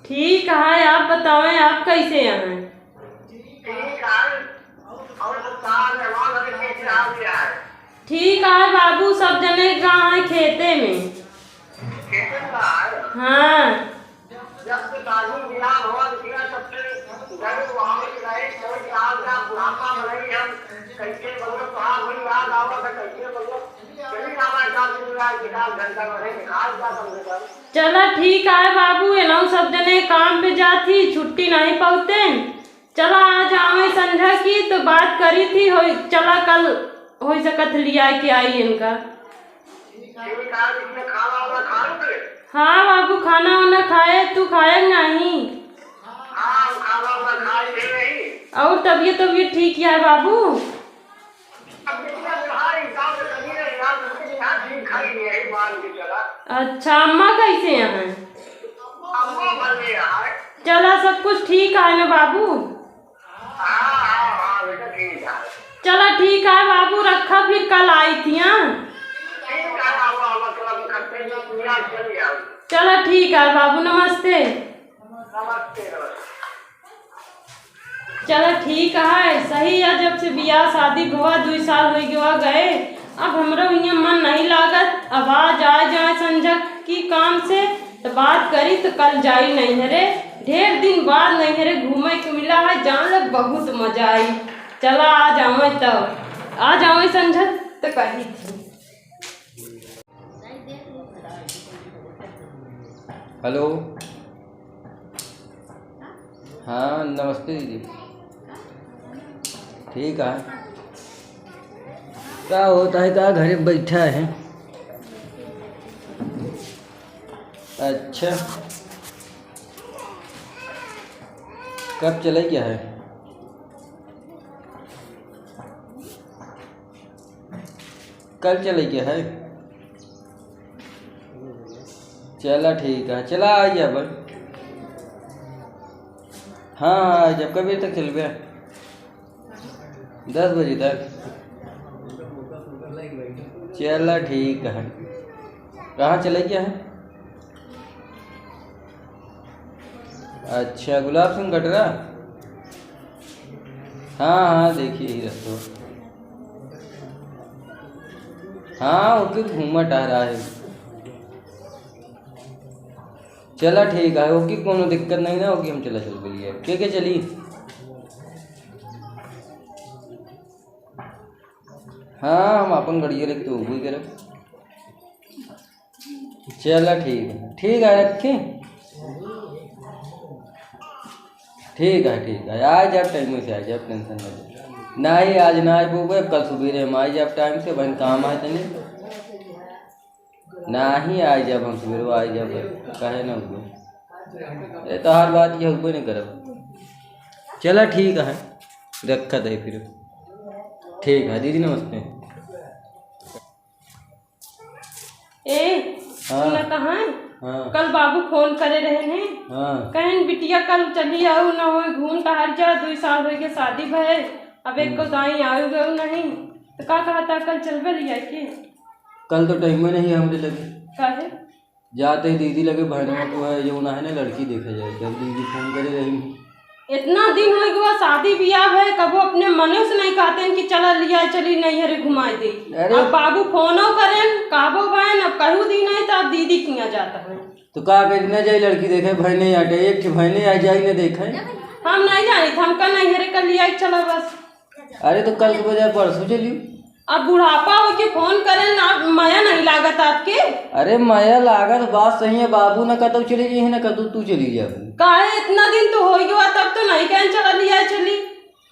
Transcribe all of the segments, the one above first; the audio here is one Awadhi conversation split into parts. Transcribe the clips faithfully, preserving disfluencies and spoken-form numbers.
ठीक है, आप बतावें, आप कैसे हैं? ठीक है। और बता, मेहमान लोग कैसे हाल है? ठीक है बाबू, सब जने का है खेते में। खेते में का है? हाँ। जब से दादी बियाह हुआ, बिटिया सबसे गए वहाँ में गए, कोई काम का बुढ़ापा में नहीं, हम कैसे मतलब कहाँ कोई याद आवा था, कैसे मतलब चली आवा, एक आध दिन में आज एक आध घंटा में नहीं निकाल जा कम से कम। चला ठीक है बाबू, एनहू सब जने काम पे जात ही, छुट्टी नहीं पावते। चला आज आवे संझा की तो बात करी थी, होई, चला कल होई सकत लिया के आई इनका। ठीक है, इसमें खाना वाना खा लोगे? हाँ बाबू, खाना वाना खाए, तू खाए नहीं? हाँ, हम खाना वाना खाए थे नहीं। और तबीयत, तबीयत ठीक है बाबू? अब देखिए, बुढ़ा इंसान तो कभी नहीं यार, सबके यहाँ ठीक खाई नहीं है, मान के चला। अच्छा, अम्मा कैसे हैं? अम्मा भले है। चला, सब कुछ ठीक है ना बाबू? हाँ, हाँ, हाँ, बेटा, ठीक है। चला, ठीक है बाबू, रखा, फिर कल आई थी, हाँ? ठीक है, आवा, आवा, चला, तो खत्ते में पूरा चल जाओ। चला, ठीक है बाबू, नमस्ते। नमस्ते, नमस्ते। चला, ठीक है, सही है, जब से बियाह शादी भवा, दुई साल होई गवा गए, अब हमरो इहाँ मन नहीं लागत। अब आज आ जाए संझा की काम से, तो बात करी तो कल जाई नैहरे। ढेर दिन बाद नैहरे घूमे के मिला है, जान ले बहुत मजा आई। चला आ जावे तब, आ जावे संझा तो कही थी। हेलो, हाँ नमस्ते दीदी। ठीक है, का होता है, का घरे बैठा है? अच्छा, कब चले क्या है? कल चले क्या है? चला ठीक है, चला आ जा भाई। हाँ हाँ, जब कब तक चलबे? दस बजे तक। चला ठीक है। कहाँ चले गया है? अच्छा, गुलाब सिंह कटरा। हाँ हाँ, देखिए ही रस्तो। हाँ, ओके, घूमत आ रहा है। चला ठीक है, ओके, कोनो दिक्कत नहीं ना, ओके, हम चला चल के लिए। के के चली? हाँ, हम अपन गड़िया लेके तो वही करब। चला ठीक है, ठीक है, रखे। ठीक है, ठीक है, आ जाब टाइम से, आ जाब, टेंशन ना ले। नहीं, आज ना आ पाबे, कल सुबेरे हम आ जाब टाइम से, बहन काम है तनी। नाही, आई जब हम सवेरे आई जब, काहे ना हुए? अरे, तोहार बात ये हुए नहीं करब। चला, ठीक है, रखत है फिर। ठीक है दीदी, नमस्ते। ए, हाँ। सुना कहाँ है? हाँ। कल बाबू फोन करे रहे ने। हाँ। कहन, "बिटिया, कल चली आऊ, ना होए, घूम टहर जा, दुई साल होइगे शादी भए, अब एको हम्म। दाई आऊ गऊ नहीं।" तो का कहता, कल चलबे लिया के? कल तो टाइम में नहीं हमरे लगे। काहे? जाते ही दीदी लगे बहनवा को है, जो ना है ना लड़की देखा जाए, जब दीदी फोन करे रही। इतना दिन हो गया शादी बियाह है, कबो अपने मने से नहीं कहते हैं कि चला लिया चली नैहरे घुमाई दे। अरे। अब बाबू फोनो करें, कहबो बहन, अब कहू दी नहीं तो अब दीदी किया जाता है। तो का करी, न जाई लड़की देखे, बहने आटे, एक ठे बहने आ जाई न देखे। हम नहीं जानी, हमका नैहरे कर लिया चला बस। अरे तो कल के बजाय परसों चलियो। अब बुढ़ापा हो के फोन करे ना, मया नहीं लागत आपके? अरे मया लागत, बात सही है, बाबू ना कतौ चली जाई, ना कतौ तू चली जाबू। काहे इतना दिन तो हो गया, तब तो नहीं कहन चला लिया चली।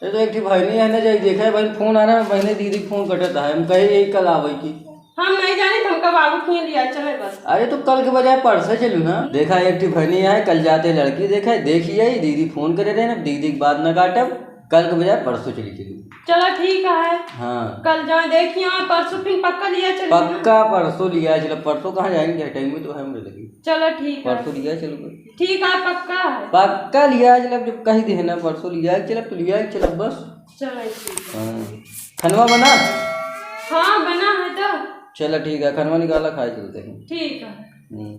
ये तो एक ठे बहनी है ना, जाई देखा है, बहन फोन आ रहा है, बहने दीदी फोन कटत है, हम कहे यही कल आवे की। हम नहीं जानी, हमका बाबू किए लिया चले बस। अरे तो कल के बजाय परसों चलू ना, देखा एक ठे बहनी है, कल जाते लड़की देखा है, देखी आई, दीदी फोन करे रहे ना, दीदी की बात ना काटब। कल के बजाय परसों चली चली। चला ठीक है। हाँ। कल जाए देखिए, हाँ, परसों फिर पक्का लिया चली ना। पक्का परसों लिया चलब, परसों कहाँ जाएंगे, टाइम में तो है हमरे लगे। चला ठीक है। परसों लिया चलो। ठीक है, पक्का है। पक्का लिया चलब, जब कही दे ना परसों लिया चलब तो लिया चलब बस। चला ठीक है। हाँ। खनवा बना? हाँ, बना है तो। चला ठीक है, खनवा निकाला, खाए चलते हैं। ठीक है। हम्म।